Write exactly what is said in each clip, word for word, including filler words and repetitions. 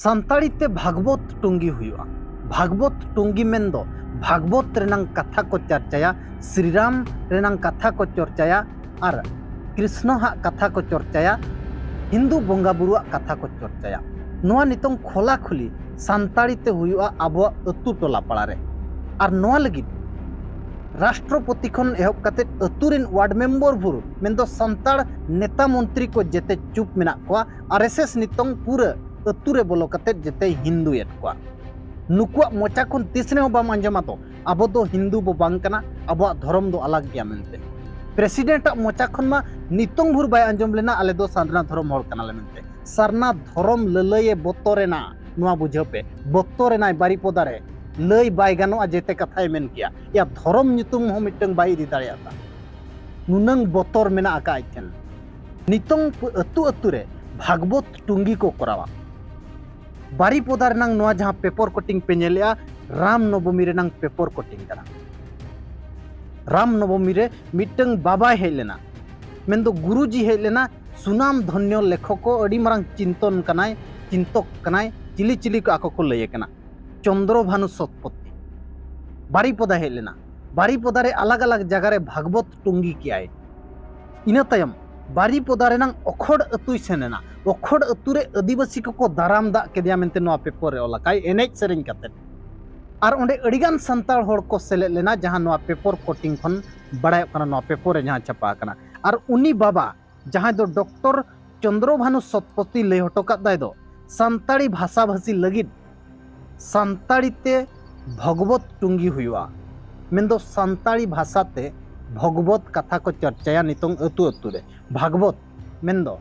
ᱥᱟᱱᱛᱟᱲᱤ ᱛᱮ ᱵᱷᱟᱜᱽᱵᱚᱛ ᱴᱩᱝᱜᱤ ᱦᱩᱭᱩᱜᱼᱟ᱾ ᱵᱷᱟᱜᱽᱵᱚᱛ ᱴᱩᱝᱜᱤ ᱢᱮᱱᱫᱚ ᱵᱷᱟᱜᱽᱵᱚᱛ ᱨᱮᱱᱟᱝ ᱠᱟᱛᱷᱟ ᱠᱚ ᱪᱟᱨᱪᱟᱭᱟ, ᱥᱨᱤᱨᱟᱢ ᱨᱮᱱᱟᱝ ᱠᱟᱛᱷᱟ ᱠᱚ ᱪᱚᱨᱪᱟᱭᱟ, ᱟᱨ ᱠᱨᱤᱥᱱᱚ ᱦᱟᱜ ᱠᱟᱛᱷᱟ ᱠᱚ ᱪᱚᱨᱪᱟᱭᱟ, ᱦᱤᱱᱫᱩ ᱵᱚᱸᱜᱟ ᱵᱩᱨᱩᱣᱟᱜ ᱠᱟᱛᱷᱟ ᱠᱚ ᱪᱚᱨᱪᱟᱭᱟ᱾ ᱱᱚᱣᱟ ᱱᱤᱛᱚᱝ ᱠᱷᱚᱞᱟ ᱠᱷᱩᱞᱤ ᱥᱟᱱᱛᱟᱲᱤ ᱛᱮ ᱦᱩᱭᱩᱜᱼᱟ ᱟᱵᱚᱣᱟᱜ ᱟᱹᱛᱩ ᱴᱚᱞᱟ ᱯᱟᱲᱟ ᱨᱮ᱾ ᱟᱨ ᱱᱚᱣᱟ ᱞᱟᱹᱜᱤᱫ ᱨᱟᱥᱴᱨᱚᱯᱚᱛᱤ ᱠᱷᱚᱱ ᱮᱦᱚᱵ ᱠᱟᱛᱮ ᱟᱹᱛᱩ ᱨᱮᱱ ᱣᱟᱨᱰ ᱢᱮᱢᱵᱚᱨ ᱵᱷᱳᱨ ᱢᱮᱱᱫᱚ ᱥᱟᱱᱛᱟᱲ ᱱᱮᱛᱟ ᱢᱚᱱᱛᱨᱤ ᱠᱚ ᱡᱮᱛᱮ ᱪᱩᱯ ᱢᱮᱱᱟᱜ ᱠᱚᱣᱟ᱾ ᱟᱨ ᱮᱥ ᱮᱥ ᱱᱤᱛᱚᱝ ᱯᱩᱨᱟᱹ ᱟᱹᱛᱩ ᱨᱮ ᱵᱚᱞᱚ ᱠᱟᱛᱮ ᱡᱮᱛᱮᱭ ᱦᱤᱱᱫᱩᱭᱮᱫ ᱠᱚᱣᱟ᱾ ᱱᱩᱠᱩᱣᱟᱜ ᱢᱚᱪᱟ ᱠᱷᱚᱱ ᱛᱤᱥ ᱨᱮᱦᱚᱸ ᱵᱟᱢ ᱟᱸᱡᱚᱢᱟ ᱫᱚ ᱟᱵᱚ ᱫᱚ ᱦᱤᱱᱫᱩ ᱵᱚ ᱵᱟᱝ ᱠᱟᱱᱟ, ᱟᱵᱚᱣᱟᱜ ᱫᱷᱚᱨᱚᱢ ᱫᱚ ᱟᱞᱟᱜᱽ ᱜᱮᱭᱟ ᱢᱮᱱᱛᱮ᱾ ᱯᱨᱮᱥᱤᱰᱮᱱᱴ ᱟᱜ ᱢᱚᱪᱟ ᱠᱷᱚᱱ ᱢᱟ ᱱᱤᱛᱚᱝ ᱵᱷᱳᱨ ᱵᱟᱭ ᱟᱸᱡᱚᱢ ᱞᱮᱱᱟ ᱟᱞᱮ ᱫᱚ ᱥᱟᱨᱱᱟ ᱫᱷᱚᱨᱚᱢ ᱦᱚᱲ ᱠᱟᱱᱟᱞᱮ ᱢᱮᱱᱛᱮ᱾ ᱥᱟᱨᱱᱟ ᱫᱷᱚᱨᱚᱢ ᱞᱟᱹᱞᱟᱹᱭᱮ ᱵᱚᱛᱚᱨᱮᱱᱟ, ᱱᱚᱣᱟ ᱵᱩᱡᱷᱟᱹᱣ ᱯᱮ, ᱵᱚᱛᱚᱨᱮᱱᱟᱭ ᱵᱟᱨᱤᱯᱚᱫᱟ ᱨᱮ᱾ ᱞᱟᱹᱭ ᱵᱟᱭ ᱜᱟᱱᱚᱜᱼᱟ ᱡᱮᱛᱮ ᱠᱟᱛᱷᱟᱭ ᱢᱮᱱ ᱠᱮᱭᱟ᱾ ᱭᱟ, ᱫᱷᱚᱨᱚᱢ ᱧᱩᱛᱩᱢ ᱦᱚᱸ ᱢᱤᱫᱴᱟᱝ ᱵᱟᱭ ᱤᱫᱤ ᱫᱟᱲᱮᱭᱟᱜᱼᱟ᱾ ᱱᱩᱱᱟᱹᱝ ᱵᱚᱛᱚᱨ ᱢᱮᱱᱟᱜ ᱟᱠᱟᱫ ᱟᱡ ᱴᱷᱮᱱ᱾ ᱱᱤᱛᱚᱝ ᱯᱩ-, ᱟᱹᱛᱩ ᱟᱹᱛᱩ ᱨᱮ ᱵᱷᱟᱜᱽᱵᱚᱛ ᱴᱩᱝᱜᱤ ᱠᱚ ᱠᱚᱨᱟᱣᱟ᱾ ᱵᱟᱨᱤᱯᱚᱫᱟ ᱨᱮᱱᱟᱝ ᱱᱚᱣᱟ ᱡᱟᱦᱟᱸ ᱯᱮᱯᱚᱨ ᱠᱚᱴᱤᱝ ᱯᱮ ᱧᱮᱞᱮᱜᱼᱟ, ᱨᱟᱢ ᱱᱚᱵᱚᱢᱤ ᱨᱮᱱᱟᱝ ᱯᱮᱯᱚᱨ ᱠᱚᱴᱤᱝ ᱠᱟᱱᱟ᱾ ᱨᱟᱢ ᱱᱚᱵᱚᱢᱤ ᱨᱮ ᱢᱤᱫᱴᱟᱝ ᱵᱟᱵᱟᱭ ᱦᱮᱡ ᱞᱮᱱᱟ, ᱢᱮᱱᱫᱚ ᱜᱩᱨᱩᱡᱤ ᱦᱮᱡ ᱞᱮᱱᱟ, ᱥᱩᱱᱟᱢ ᱫᱷᱚᱱᱭᱚ ᱞᱮᱠᱷᱚᱠᱚ, ᱟᱹᱰᱤ ᱢᱟᱨᱟᱝ ᱪᱤᱱᱛᱚᱱ ᱠᱟᱱᱟᱭ, ᱪᱤᱱᱛᱚᱠ ᱠᱟᱱᱟᱭ, ᱪᱤᱞᱤ ᱪᱤᱞᱤ ᱠᱚ ᱟᱠᱚ ᱠᱚ ᱞᱟᱹᱭᱮ ᱠᱟᱱᱟ, ᱪᱚᱱᱫᱨᱚ ᱵᱷᱟᱱᱩ ᱥᱚᱛᱯᱚᱛᱤ᱾ ᱵᱟᱨᱤᱯᱚᱫᱟ ᱦᱮᱡ ᱞᱮᱱᱟ᱾ ᱵᱟᱨᱤᱯᱚᱫᱟ ᱨᱮ ᱟᱞᱟᱜᱽ ᱟᱞᱟᱜᱽ ᱡᱟᱭᱜᱟ ᱨᱮ ᱵᱷᱟᱜᱽᱵᱚᱛ ᱴᱩᱝᱜᱤ ᱠᱮᱜᱼᱟᱭ᱾ ᱤᱱᱟᱹ ᱛᱟᱭᱚᱢ ᱵᱟᱨᱤᱯᱚᱫᱟ ᱨᱮᱱᱟᱝ ᱚᱠᱷᱚᱲ ᱟᱹᱛᱩᱭ ᱥᱮᱱ ᱮᱱᱟ᱾ ᱚᱠᱷᱚᱲ ᱟᱹᱛᱩ ᱨᱮ ᱟᱹᱫᱤᱵᱟᱹᱥᱤ ᱠᱚᱠᱚ ᱫᱟᱨᱟᱢ ᱫᱟᱜ ᱠᱮᱫᱮᱭᱟ ᱢᱮᱱᱛᱮ ᱱᱚᱣᱟ ᱯᱮᱯᱚᱨ ᱨᱮ ᱚᱞ ᱟᱠᱟᱭ, ᱮᱱᱮᱡ ᱥᱮᱨᱮᱧ ᱠᱟᱛᱮ᱾ ᱟᱨ ᱚᱸᱰᱮ ᱟᱹᱰᱤᱜᱟᱱ ᱥᱟᱱᱛᱟᱲ ᱦᱚᱲ ᱠᱚ ᱥᱮᱞᱮᱫ ᱞᱮᱱᱟ, ᱡᱟᱦᱟᱸ ᱱᱚᱣᱟ ᱯᱮᱯᱚᱨ ᱠᱚᱴᱤᱝ ᱠᱷᱚᱱ ᱵᱟᱲᱟᱭᱚᱜ ᱠᱟᱱᱟ, ᱱᱚᱣᱟ ᱯᱮᱯᱚᱨ ᱨᱮ ᱡᱟᱦᱟᱸ ᱪᱷᱟᱯᱟ ᱟᱠᱟᱱᱟ᱾ ᱟᱨ ᱩᱱᱤ ᱵᱟᱵᱟ, ᱡᱟᱦᱟᱸᱭ ᱫᱚ ᱰᱚᱠᱴᱚᱨ ᱪᱚᱱᱫᱨᱚ ᱵᱷᱟᱱᱩ ᱥᱚᱛᱯᱚᱛᱤ ᱞᱟᱹᱭ ᱦᱚᱴᱚ ᱠᱟᱫ ᱫᱟᱭ ᱫᱚ, ᱥᱟᱱᱛᱟᱲᱤ ᱵᱷᱟᱥᱟᱵᱷᱟᱹᱥᱤ ᱞᱟᱹᱜᱤᱫ ᱥᱟᱱᱛᱟᱲᱤ ᱛᱮ ᱵᱷᱚᱜᱽᱵᱚᱛ ᱴᱩᱝᱜᱤ ᱦᱩᱭᱩᱜᱼᱟ, ᱢᱮᱱᱫᱚ ᱥᱟᱱᱛᱟᱲᱤ ᱵᱷᱟᱥᱟ ᱛᱮ ᱵᱷᱚᱜᱽᱵᱚᱛ ᱠᱟᱛᱷᱟ ᱠᱚ ᱪᱚᱨᱪᱟᱭᱟ ᱱᱤᱛᱚᱝ ᱟᱹᱛᱩ ᱟᱹᱛᱩ ᱨᱮ᱾ ᱵᱷᱟᱜᱽᱵᱚᱛ ᱢᱮᱱᱫᱚ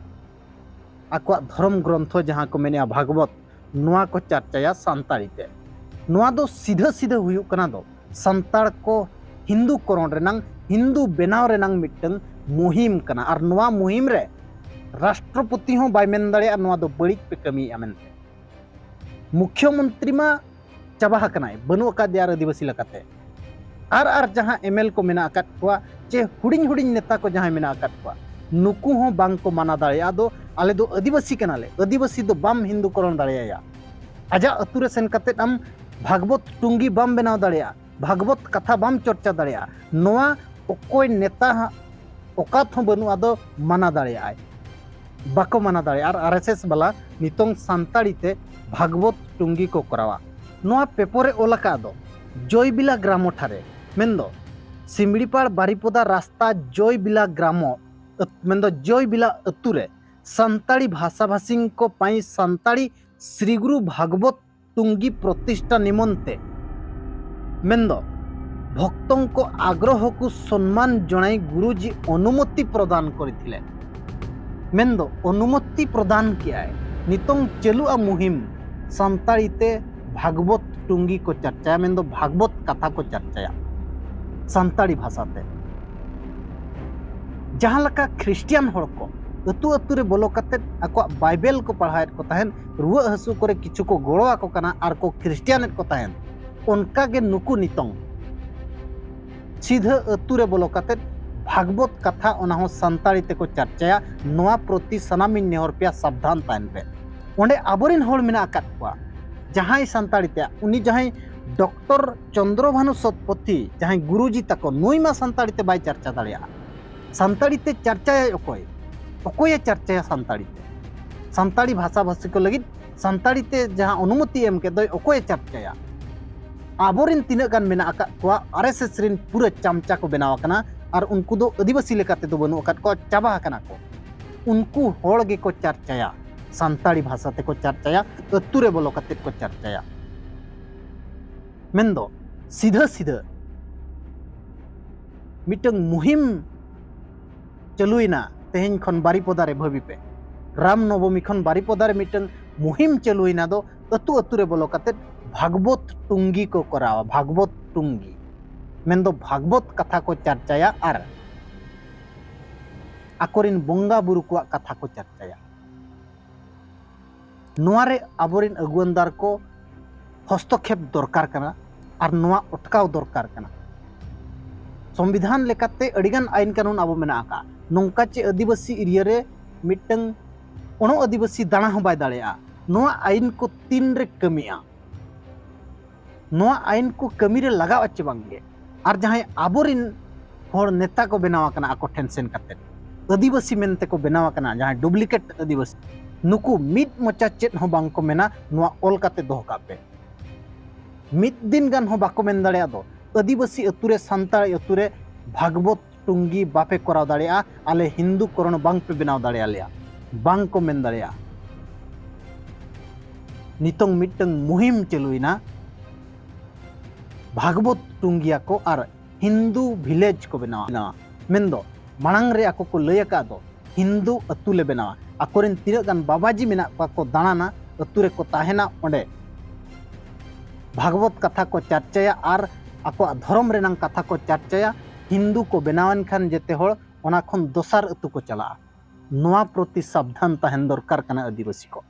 ᱟᱠᱚᱣᱟᱜ ᱫᱷᱚᱨᱚᱢ ᱜᱨᱚᱱᱛᱷᱚ ᱡᱟᱦᱟᱸ ᱠᱚ ᱢᱮᱱᱮᱜᱼᱟ ᱵᱷᱟᱜᱽᱵᱚᱛ, ᱱᱚᱣᱟ ᱠᱚ ᱪᱟᱨᱪᱟᱭᱟ ᱥᱟᱱᱛᱟᱲᱤ ᱛᱮ᱾ ᱱᱚᱣᱟ ᱫᱚ ᱥᱤᱫᱷᱟᱹ ᱥᱤᱫᱷᱟᱹ ᱦᱩᱭᱩᱜ ᱠᱟᱱᱟ ᱫᱚ ᱥᱟᱱᱛᱟᱲ ᱠᱚ ᱦᱤᱱᱫᱩ ᱠᱚᱨᱚᱱ ᱨᱮᱱᱟᱝ, ᱦᱤᱱᱫᱩ ᱵᱮᱱᱟᱣ ᱨᱮᱱᱟᱝ ᱢᱤᱫᱴᱟᱝ ᱢᱩᱦᱤᱢ ᱠᱟᱱᱟ᱾ ᱟᱨ ᱱᱚᱣᱟ ᱢᱩᱦᱤᱢ ᱨᱮ ᱨᱟᱥᱴᱨᱚᱯᱚᱛᱤ ᱦᱚᱸ ᱵᱟᱭ ᱢᱮᱱ ᱫᱟᱲᱮᱭᱟᱜᱼᱟ ᱱᱚᱣᱟ ᱫᱚ ᱵᱟᱹᱲᱤᱡ ᱯᱮ ᱠᱟᱹᱢᱤᱭᱮᱜᱼᱟ ᱢᱮᱱᱛᱮ᱾ ᱢᱩᱠᱷᱭᱚᱢᱚᱱᱛᱨᱤ ᱢᱟ ᱪᱟᱵᱟ ᱟᱠᱟᱱᱟᱭ, ᱵᱟᱹᱱᱩᱜ ᱟᱠᱟᱫᱮᱭᱟ ᱟᱨ ᱟᱹᱫᱤᱵᱟᱹᱥᱤ ᱞᱮᱠᱟᱛᱮ᱾ ᱟᱨ, ᱟᱨ ᱡᱟᱦᱟᱸ ᱮᱢ ᱮᱞ ᱠᱚ ᱢᱮᱱᱟᱜ ᱟᱠᱟᱫ ᱠᱚᱣᱟ, ᱪᱮ ᱦᱩᱰᱤᱧ ᱦᱩᱰᱤᱧ ᱱᱮᱛᱟ ᱠᱚ ᱡᱟᱦᱟᱸᱭ ᱢᱮᱱᱟᱜ ᱟᱠᱟᱫ ᱠᱚᱣᱟ, ᱱᱩᱠᱩ ᱦᱚᱸ ᱵᱟᱝ ᱠᱚ ᱢᱟᱱᱟ ᱫᱟᱲᱮᱭᱟᱜᱼᱟ᱾ ᱟᱫᱚ ᱟᱞᱮ ᱫᱚ ᱟᱹᱫᱤᱵᱟᱹᱥᱤ ᱠᱟᱱᱟᱞᱮ, ᱟᱹᱫᱤᱵᱟᱹᱥᱤ ᱫᱚ ᱵᱟᱢ ᱦᱤᱱᱫᱩᱠᱚᱨᱚᱱ ᱫᱟᱲᱮᱭᱟᱭᱟ᱾ ᱟᱡᱟᱜ ᱟᱹᱛᱩ ᱨᱮ ᱥᱮᱱ ᱠᱟᱛᱮᱫ ᱟᱢ ᱵᱷᱟᱜᱽᱵᱚᱛ ᱴᱩᱝᱜᱤ ᱵᱟᱢ ᱵᱮᱱᱟᱣ ᱫᱟᱲᱮᱭᱟᱜᱼᱟ, ᱵᱷᱟᱜᱽᱵᱚᱛ ᱠᱟᱛᱷᱟ ᱵᱟᱢ ᱪᱚᱨᱪᱟ ᱫᱟᱲᱮᱭᱟᱜᱼᱟ᱾ ᱱᱚᱣᱟ ᱚᱠᱚᱭ ᱱᱮᱛᱟ ᱦᱟᱸᱜ ᱚᱠᱟᱛ ᱦᱚᱸ ᱵᱟᱹᱱᱩᱜᱼᱟ ᱫᱚ ᱢᱟᱱᱟ ᱫᱟᱲᱮᱭᱟᱜᱼᱟᱭ, ᱵᱟᱠᱚ ᱢᱟᱱᱟ ᱫᱟᱲᱮᱭᱟᱜᱼᱟ᱾ ᱟᱨ ᱟᱨ ᱮᱥ ᱮᱥ ᱵᱟᱞᱟ ᱱᱤᱛᱚᱝ ᱥᱟᱱᱛᱟᱲᱤ ᱛᱮ ᱵᱷᱟᱜᱽᱵᱚᱛ ᱴᱩᱝᱜᱤ ᱠᱚ ᱠᱚᱨᱟᱣᱟ᱾ ᱱᱚᱣᱟ ᱯᱮᱯᱚᱨ ᱮ ᱚᱞ ᱟᱠᱟᱫ ᱫᱚ ᱡᱚᱭᱵᱤᱞᱟ ᱜᱨᱟᱢᱚ ᱴᱷᱟᱨᱮ, ᱢᱮᱱᱫᱚ ᱥᱤᱢᱲᱤᱯᱟᱲ ᱵᱟᱨᱤᱯᱚᱫᱟ ᱨᱟᱥᱛᱟ ᱡᱚᱭᱵᱤᱞᱟ ᱜᱨᱟᱢᱚ, ᱟᱹᱛ-, ᱢᱮᱱᱫᱚ ᱡᱚᱭᱵᱤᱞᱟ ᱟᱹᱛᱩ ᱨᱮ ᱥᱟᱱᱛᱟᱲᱤ ᱵᱷᱟᱥᱟᱵᱷᱟᱥᱤᱝ ᱠᱚ ᱯᱟᱹᱭ ᱥᱟᱱᱛᱟᱲᱤ ᱥᱨᱤ ᱜᱩᱨᱩ ᱵᱷᱟᱜᱽᱵᱚᱛ ᱴᱩᱝᱜᱤ ᱯᱨᱚᱛᱤᱥᱴᱷᱟ ᱱᱤᱢᱚᱱᱛᱮ, ᱢᱮᱱᱫᱚ ᱵᱷᱚᱠᱛᱚᱝ ᱠᱚ ᱟᱜᱽᱨᱚᱦᱚ ᱠᱚ ᱥᱚᱱᱢᱟᱱ ᱡᱚᱬᱟᱭ ᱜᱩᱨᱩᱡᱤ ᱚᱱᱩᱢᱚᱛᱤ ᱯᱨᱚᱫᱟᱱ ᱠᱚᱨᱤᱛᱷᱤᱞᱮ᱾ ᱢᱮᱱᱫᱚ ᱚᱱᱩᱢᱚᱛᱤ ᱯᱨᱚᱫᱟᱱ ᱠᱮᱜᱼᱟᱭ᱾ ᱱᱤᱛᱚᱝ ᱪᱟᱹᱞᱩᱜᱼᱟ ᱢᱩᱦᱤᱢ ᱥᱟᱱᱛᱟᱲᱤ ᱛᱮ ᱵᱷᱟᱜᱽᱵᱚᱛ ᱴᱩᱝᱜᱤ ᱠᱚ ᱪᱟᱨᱪᱟᱭᱟ, ᱢᱮᱱᱫᱚ ᱵᱷᱟᱜᱽᱵᱚᱛ ᱠᱟᱛᱷᱟ ᱠᱚ ᱪᱟᱨᱪᱟᱭᱟ ᱥᱟᱱᱛᱟᱲᱤ ᱵᱷᱟᱥᱟᱛᱮ᱾ ᱡᱟᱦᱟᱸ ᱞᱮᱠᱟ ᱠᱷᱨᱤᱥᱴᱤᱭᱟᱱ ᱦᱚᱲ ᱠᱚ ᱟᱹᱛᱩ ᱟᱹᱛᱩ ᱨᱮ ᱵᱚᱞᱚ ᱠᱟᱛᱮᱫ ᱟᱠᱚᱣᱟᱜ ᱵᱟᱭᱵᱮᱞ ᱠᱚ ᱯᱟᱲᱦᱟᱣᱮᱫ ᱠᱚ ᱛᱟᱦᱮᱸᱫ, ᱨᱩᱣᱟᱹᱜ ᱦᱟᱹᱥᱩ ᱠᱚᱨᱮ ᱠᱤᱪᱷᱩ ᱠᱚ ᱜᱚᱲᱚ ᱟᱠᱚ ᱠᱟᱱᱟ ᱟᱨ ᱠᱚ ᱠᱷᱨᱤᱥᱴᱤᱭᱟᱱᱮᱫ ᱠᱚ ᱛᱟᱦᱮᱸᱫ, ᱚᱱᱠᱟ ᱜᱮ ᱱᱩᱠᱩ ᱱᱤᱛᱚᱝ ᱥᱤᱫᱷᱟᱹ ᱟᱹᱛᱩ ᱨᱮ ᱵᱚᱞᱚ ᱠᱟᱛᱮᱫ ᱵᱷᱟᱜᱽᱵᱚᱛ ᱠᱟᱛᱷᱟ, ᱚᱱᱟ ᱦᱚᱸ ᱥᱟᱱᱛᱟᱲᱤ ᱛᱮᱠᱚ ᱪᱟᱨᱪᱟᱭᱟ᱾ ᱱᱚᱣᱟ ᱯᱨᱚᱛᱤ ᱥᱟᱱᱟᱢᱤᱧ ᱱᱮᱦᱚᱨ ᱯᱮᱭᱟ, ᱥᱟᱵᱫᱷᱟᱱ ᱛᱟᱦᱮᱱ ᱯᱮ᱾ ᱚᱸᱰᱮ ᱟᱵᱚᱨᱮᱱ ᱦᱚᱲ ᱢᱮᱱᱟᱜ ᱟᱠᱟᱫ ᱠᱚᱣᱟ, ᱡᱟᱦᱟᱸᱭ ᱥᱟᱱᱛᱟᱲᱤ ᱛᱮ, ᱩᱱᱤ ᱡᱟᱦᱟᱸᱭ ᱰᱚᱠᱴᱚᱨ ᱪᱚᱱᱫᱨᱚᱵᱷᱟᱱᱩ ᱥᱚᱛᱯᱚᱛᱷᱤ, ᱡᱟᱦᱟᱸᱭ ᱜᱩᱨᱩᱡᱤ ᱛᱟᱠᱚ, ᱱᱩᱭ ᱢᱟ ᱥᱟᱱᱛᱟᱲᱤ ᱛᱮ ᱵᱟᱭ ᱪᱟᱨᱪᱟ ᱫᱟᱲᱮᱭᱟᱜᱼᱟ᱾ ᱥᱟᱱᱛᱟᱲᱤ ᱛᱮ ᱪᱟᱨᱪᱟᱭᱟᱭ ᱚᱠᱚᱭ? ᱚᱠᱚᱭᱮ ᱪᱟᱨᱪᱟᱭᱟ ᱥᱟᱱᱛᱟᱲᱤ ᱛᱮ? ᱥᱟᱱᱛᱟᱲᱤ ᱵᱷᱟᱥᱟᱵᱷᱟᱥᱤ ᱠᱚ ᱞᱟᱹᱜᱤᱫ ᱥᱟᱱᱛᱟᱲᱤ ᱛᱮ ᱡᱟᱦᱟᱸ ᱚᱱᱩᱢᱚᱛᱤ ᱮᱢ ᱠᱮᱫ ᱫᱚᱭ, ᱚᱠᱚᱭᱮ ᱪᱟᱨᱪᱟᱭᱟ? ᱟᱵᱚᱨᱮᱱ ᱛᱤᱱᱟᱹᱜ ᱜᱟᱱ ᱢᱮᱱᱟᱜ ᱟᱠᱟᱫ ᱠᱚᱣᱟ, ᱟᱨ ᱮᱥ ᱮᱥ ᱨᱮᱱ ᱯᱩᱨᱟᱹ ᱪᱟᱢᱪᱟ ᱠᱚ ᱵᱮᱱᱟᱣ ᱟᱠᱟᱱᱟ, ᱟᱨ ᱩᱱᱠᱩ ᱫᱚ ᱟᱹᱫᱤᱵᱟᱹᱥᱤ ᱞᱮᱠᱟ ᱛᱮᱫᱚ ᱵᱟᱹᱱᱩᱜ ᱟᱠᱟᱫ ᱠᱚᱣᱟ, ᱪᱟᱵᱟ ᱟᱠᱟᱱᱟ ᱠᱚ᱾ ᱩᱱᱠᱩ ᱦᱚᱲ ᱜᱮᱠᱚ ᱪᱟᱨᱪᱟᱭᱟ, ᱥᱟᱱᱛᱟᱲᱤ ᱵᱷᱟᱥᱟ ᱛᱮᱠᱚ ᱪᱟᱨᱪᱟᱭᱟ, ᱟᱹᱛᱩ ᱨᱮ ᱵᱚᱞᱚ ᱠᱟᱛᱮᱫ ᱠᱚ ᱪᱟᱨᱪᱟᱭᱟ᱾ ᱢᱮᱱᱫᱚ ᱥᱤᱫᱷᱟᱹ ᱥᱤᱫᱷᱟᱹ ᱢᱤᱫᱴᱟᱝ ᱢᱩᱦᱤᱢ ᱪᱟᱹᱞᱩᱭᱮᱱᱟ ᱛᱮᱦᱮᱧ ᱠᱷᱚᱱ ᱵᱟᱨᱤᱯᱚᱫᱟ ᱨᱮ ᱵᱷᱟᱹᱵᱤ ᱯᱮ᱾ ᱨᱟᱢ ᱱᱚᱵᱚᱢᱤ ᱠᱷᱚᱱ ᱵᱟᱨᱤᱯᱚᱫᱟ ᱨᱮ ᱢᱤᱫᱴᱟᱝ ᱢᱩᱦᱤᱢ ᱪᱟᱹᱞᱩᱭᱮᱱᱟ ᱫᱚ ᱟᱹᱛᱩ ᱟᱹᱛᱩ ᱨᱮ ᱵᱚᱞᱚ ᱠᱟᱛᱮᱫ ᱵᱷᱟᱜᱽᱵᱚᱛ ᱴᱩᱝᱜᱤ ᱠᱚ ᱠᱚᱨᱟᱣᱟ, ᱵᱷᱟᱜᱽᱵᱚᱛ ᱴᱩᱝᱜᱤ᱾ ᱢᱮᱱᱫᱚ ᱵᱷᱟᱜᱽᱵᱚᱛ ᱠᱟᱛᱷᱟ ᱠᱚ ᱪᱟᱨᱪᱟᱭᱟ ᱟᱨ ᱟᱠᱚᱨᱮᱱ ᱵᱚᱸᱜᱟ ᱵᱩᱨᱩ ᱠᱚᱣᱟᱜ ᱠᱟᱛᱷᱟ ᱠᱚ ᱪᱟᱨᱪᱟᱭᱟ᱾ ᱱᱚᱣᱟ ᱨᱮ ᱟᱵᱚᱨᱮᱱ ᱟᱹᱜᱩᱣᱟᱹᱱᱫᱟᱨ ᱠᱚ ᱦᱚᱥᱛᱚᱠᱷᱮᱯ ᱫᱚᱨᱠᱟᱨ ᱠᱟᱱᱟ ᱟᱨ ᱱᱚᱣᱟ ᱚᱴᱠᱟᱣ ᱫᱚᱨᱠᱟᱨ ᱠᱟᱱᱟ᱾ ᱥᱚᱝᱵᱤᱫᱷᱟᱱ ᱞᱮᱠᱟᱛᱮ ᱟᱹᱰᱤᱜᱟᱱ ᱟᱹᱭᱤᱱ ᱠᱟᱹᱱᱩᱱ ᱟᱵᱚ ᱢᱮᱱᱟᱜ ᱟᱠᱟᱫ, ᱱᱚᱝᱠᱟ ᱪᱮ ᱟᱹᱫᱤᱵᱟᱹᱥᱤ ᱮᱨᱤᱭᱟ ᱨᱮ ᱢᱤᱫᱴᱟᱝ ᱚᱱᱚ ᱟᱹᱫᱤᱵᱟᱹᱥᱤ ᱫᱟᱬᱟ ᱦᱚᱸ ᱵᱟᱭ ᱫᱟᱲᱮᱭᱟᱜᱼᱟ᱾ ᱱᱚᱣᱟ ᱟᱭᱤᱱ ᱠᱚ ᱛᱤᱱ ᱨᱮ ᱠᱟᱹᱢᱤᱜᱼᱟ? ᱱᱚᱣᱟ ᱟᱭᱤᱱ ᱠᱚ ᱠᱟᱹᱢᱤ ᱨᱮ ᱞᱟᱜᱟᱣ ᱟᱪᱮ ᱵᱟᱝ ᱜᱮ? ᱟᱨ ᱡᱟᱦᱟᱸᱭ ᱟᱵᱚᱨᱤᱱ ᱦᱚᱲ ᱱᱮᱛᱟ ᱠᱚ ᱵᱮᱱᱟᱣ ᱟᱠᱟᱱᱟ ᱟᱠᱚ ᱴᱷᱮᱱ ᱥᱮᱱ ᱠᱟᱛᱮ, ᱟᱹᱫᱤᱵᱟᱹᱥᱤ ᱢᱮᱱᱛᱮ ᱠᱚ ᱵᱮᱱᱟᱣ ᱟᱠᱟᱱᱟ, ᱡᱟᱦᱟᱸᱭ ᱰᱩᱯᱞᱤᱠᱮᱴ ᱟᱹᱫᱤᱵᱟᱹᱥᱤ, ᱱᱩᱠᱩ ᱢᱤᱫ ᱢᱚᱪᱟ ᱪᱮᱫ ᱦᱚᱸ ᱵᱟᱝ ᱠᱚ ᱢᱮᱱᱟ, ᱱᱚᱣᱟ ᱚᱞ ᱠᱟᱛᱮ ᱫᱚᱦᱚ ᱠᱟᱜ ᱯᱮ᱾ ᱢᱤᱫ ᱫᱤᱱ ᱜᱟᱱ ᱦᱚᱸ ᱵᱟᱠᱚ ᱢᱮᱱ ᱫᱟᱲᱮᱭᱟᱜ ᱫᱚ, ᱟᱹᱫᱤᱵᱟᱹᱥᱤ ᱟᱹᱛᱩ ᱨᱮ, ᱥᱟᱱᱛᱟᱲ ᱟᱹᱛᱩ ᱨᱮ ᱵᱷᱟᱜᱽᱵᱚᱛ ᱴᱩᱝᱜᱤ ᱵᱟᱯᱮ ᱠᱚᱨᱟᱣ ᱫᱟᱲᱮᱭᱟᱜᱼᱟ, ᱟᱞᱮ ᱦᱤᱱᱫᱩ ᱠᱚᱨᱚᱱ ᱵᱟᱝ ᱯᱮ ᱵᱮᱱᱟᱣ ᱫᱟᱲᱮᱭᱟᱞᱮᱭᱟ, ᱵᱟᱝ ᱠᱚ ᱢᱮᱱ ᱫᱟᱲᱮᱭᱟᱜᱼᱟ᱾ ᱱᱤᱛᱚᱝ ᱢᱤᱫᱴᱟᱝ ᱢᱩᱦᱤᱢ ᱪᱟᱹᱞᱩᱭᱮᱱᱟ, ᱵᱷᱟᱜᱽᱵᱚᱛ ᱴᱩᱝᱜᱤᱭᱟ ᱠᱚ ᱟᱨ ᱦᱤᱱᱫᱩ ᱵᱷᱤᱞᱮᱡᱽ ᱠᱚ ᱵᱮᱱᱟᱣᱟ᱾ ᱢᱮᱱᱫᱚ ᱢᱟᱲᱟᱝ ᱨᱮ ᱟᱠᱚ ᱠᱚ ᱞᱟᱹᱭ ᱟᱠᱟᱫ ᱫᱚ, ᱦᱤᱱᱫᱩ ᱟᱹᱛᱩ ᱞᱮ ᱵᱮᱱᱟᱣᱟ᱾ ᱟᱠᱚᱨᱮᱱ ᱛᱤᱱᱟᱹᱜ ᱜᱟᱱ ᱵᱟᱵᱟᱡᱤ ᱢᱮᱱᱟᱜ ᱠᱚᱣᱟ ᱠᱚ ᱫᱟᱬᱟᱱᱟ, ᱟᱹᱛᱩ ᱨᱮᱠᱚ ᱛᱟᱦᱮᱱᱟ, ᱚᱸᱰᱮ ᱵᱷᱟᱜᱽᱵᱚᱛ ᱠᱟᱛᱷᱟ ᱠᱚ ᱪᱟᱨᱪᱟᱭᱟ ᱟᱨ ᱟᱠᱚᱣᱟᱜ ᱫᱷᱚᱨᱚᱢ ᱨᱮᱱᱟᱝ ᱠᱟᱛᱷᱟ ᱠᱚ ᱪᱟᱨᱪᱟᱭᱟ᱾ ᱦᱤᱱᱫᱩ ᱠᱚ ᱵᱮᱱᱟᱣᱮᱱ ᱠᱷᱟᱱ ᱡᱮᱛᱮ ᱦᱚᱲ ᱚᱱᱟ ᱠᱷᱚᱱ ᱫᱚᱥᱟᱨ ᱟᱹᱛᱩ ᱠᱚ ᱪᱟᱞᱟᱜᱼᱟ᱾ ᱱᱚᱣᱟ ᱯᱨᱚᱛᱤ ᱥᱟᱵᱫᱷᱟᱱ ᱛᱟᱦᱮᱱ ᱫᱚᱨᱠᱟᱨ ᱠᱟᱱᱟ ᱟᱹᱫᱤᱵᱟᱹᱥᱤ ᱠᱚ᱾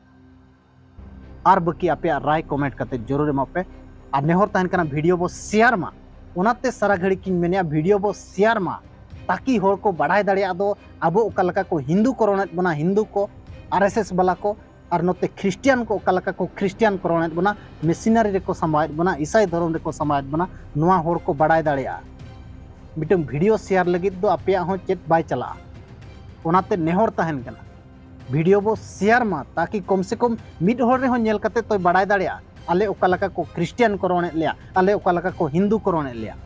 ᱟᱨ ᱵᱟᱹᱠᱤ ᱟᱯᱮᱭᱟᱜ ᱨᱟᱭ ᱠᱚᱢᱮᱱᱴ ᱠᱟᱛᱮ ᱡᱚᱨᱩᱨ ᱮᱢᱚᱜ ᱯᱮ᱾ ᱟᱨ ᱱᱮᱦᱚᱨ ᱛᱟᱦᱮᱱ ᱠᱟᱱᱟ ᱵᱷᱤᱰᱤᱭᱳ ᱵᱚ ᱥᱮᱭᱟᱨ ᱢᱟ᱾ ᱚᱱᱟᱛᱮ ᱥᱟᱨᱟ ᱜᱷᱟᱹᱲᱤᱡ ᱤᱧ ᱢᱮᱱᱮᱜᱼᱟ ᱵᱷᱤᱰᱤᱭᱳ ᱵᱚ ᱥᱮᱭᱟᱨ ᱢᱟ, ᱛᱟᱠᱤ ᱦᱚᱲ ᱠᱚ ᱵᱟᱲᱟᱭ ᱫᱟᱲᱮᱭᱟᱜ ᱫᱚ ᱟᱵᱚ ᱚᱠᱟ ᱞᱮᱠᱟ ᱠᱚ ᱦᱤᱱᱫᱩ ᱠᱚᱨᱚᱱᱮᱫ ᱵᱚᱱᱟ, ᱦᱤᱱᱫᱩ ᱠᱚ, ᱟᱨ ᱮᱥ ᱮᱥ ᱵᱟᱞᱟ ᱠᱚ, ᱟᱨ ᱱᱚᱛᱮ ᱠᱷᱨᱤᱥᱴᱤᱭᱟᱱ ᱠᱚ ᱚᱠᱟ ᱞᱮᱠᱟ ᱠᱚ ᱠᱷᱨᱤᱥᱴᱤᱭᱟᱱ ᱠᱚᱨᱚᱱᱮᱫ ᱵᱚᱱᱟ, ᱢᱤᱥᱤᱱᱟᱨᱤ ᱨᱮᱠᱚ ᱥᱟᱢᱵᱟᱣᱮᱫ ᱵᱚᱱᱟ, ᱤᱥᱟᱭ ᱫᱷᱚᱨᱚᱢ ᱨᱮᱠᱚ ᱥᱟᱢᱵᱟᱣᱮᱫ ᱵᱚᱱᱟ, ᱱᱚᱣᱟ ᱦᱚᱲ ᱠᱚ ᱵᱟᱲᱟᱭ ᱫᱟᱲᱮᱭᱟᱜᱼᱟ᱾ ᱢᱤᱫᱴᱟᱝ ᱵᱷᱤᱰᱤᱭᱳ ᱥᱮᱭᱟᱨ ᱞᱟᱹᱜᱤᱫ ᱫᱚ ᱟᱯᱮᱭᱟᱜ ᱦᱚᱸ ᱪᱮᱫ ᱵᱟᱭ ᱪᱟᱞᱟᱜᱼᱟ᱾ ᱚᱱᱟᱛᱮ ᱱᱮᱦᱚᱨ ᱛᱟᱦᱮᱱ ᱠᱟᱱᱟ, ᱵᱷᱤᱰᱤᱭᱳ ᱵᱚ ᱥᱮᱭᱟᱨ ᱢᱟ, ᱛᱟᱠᱤ ᱠᱚᱢ ᱥᱮ ᱠᱚᱢ ᱢᱤᱫ ᱦᱚᱲ ᱨᱮᱦᱚᱸ ᱧᱮᱞ ᱠᱟᱛᱮ ᱛᱚᱭ ᱵᱟᱲᱟᱭ ᱫᱟᱲᱮᱭᱟᱜᱼᱟ ᱟᱞᱮ ᱚᱠᱟ ᱞᱮᱠᱟ ᱠᱚ ᱠᱷᱨᱤᱥᱴᱤᱭᱟᱱ ᱠᱚ ᱨᱚᱲᱮᱫ ᱞᱮᱭᱟ, ᱟᱞᱮ ᱚᱠᱟ ᱞᱮᱠᱟ ᱠᱚ ᱦᱤᱱᱫᱩ ᱠᱚ ᱨᱚᱲᱮᱫ ᱞᱮᱭᱟ᱾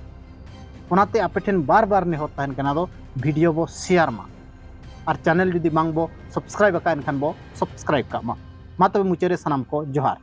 ᱚᱱᱟᱛᱮ ᱟᱯᱮ ᱴᱷᱮᱱ ᱵᱟᱨ ᱵᱟᱨ ᱱᱮᱦᱚᱨ ᱛᱟᱦᱮᱱ ᱠᱟᱱᱟ ᱫᱚ, ᱵᱷᱤᱰᱤᱭᱳ ᱵᱚ ᱥᱮᱭᱟᱨ ᱢᱟ᱾ ᱟᱨ ᱪᱮᱱᱮᱞ ᱡᱩᱫᱤ ᱵᱟᱝ ᱵᱚ ᱥᱟᱵᱥᱠᱨᱟᱭᱤᱵ ᱟᱠᱟᱫ, ᱮᱱᱠᱷᱟᱱ ᱵᱚ ᱥᱟᱵᱥᱠᱨᱟᱭᱤᱵ ᱠᱟᱜ ᱢᱟ᱾ ᱢᱟ ᱛᱚᱵᱮ ᱢᱩᱪᱟᱹᱫ ᱨᱮ ᱥᱟᱱᱟᱢ ᱠᱚ ᱡᱚᱦᱟᱨ᱾